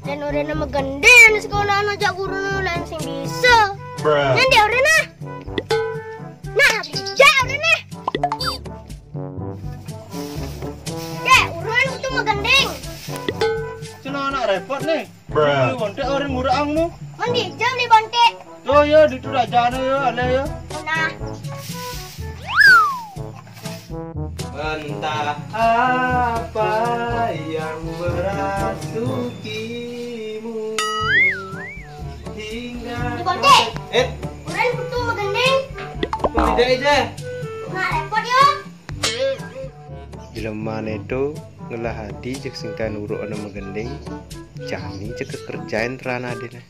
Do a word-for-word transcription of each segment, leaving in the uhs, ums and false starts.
Dan urena magending sekolah aja guru lain sing bisa. Nanti urena. Nah, bisa urena. Dek, urena itu magending. Cina anak repot nih. Bruh. Bontek orang ngurangmu. Mandi jam di bontek. Oh ya, di tu raja ya, ale ya. Nah. Entah apa yang merasukimu hingga. Di bontek. Eh, urena butuh magending. Tidak aja. Nah, repot ya. Jelema itu ngelah hati cek singkan uruk ana magending, jani cek kerjain terana dene.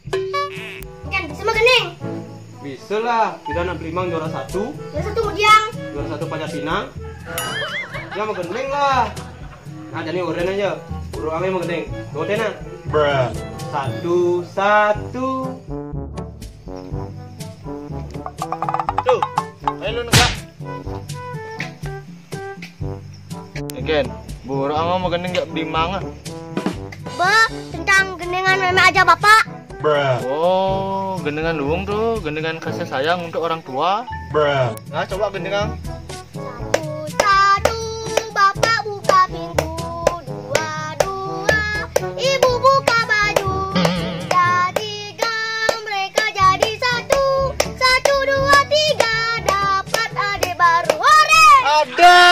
Kan bisa magending. Bisa lah, kita anak Belimang juara satu. Juara satu Mudiang. Juara satu Panjat Pinang. Ya magending lah. Nah, jadi uren aja. Uruk ame magending. Gote nah. Bruh. Satu, satu. Tuh, ayo lu negak. Eken, buruk ama magending gak Belimang ah. Ba, tentang gendingan meme aja bapak. Oh, gendingan luung tuh, gendingan kasih sayang untuk orang tua. Nah, coba gendingan. Satu, satu, bapak buka pintu. Dua, dua, ibu buka baju. Tiga, tiga, mereka jadi satu. Satu, dua, tiga, dapat adik baru. Hore! Ada.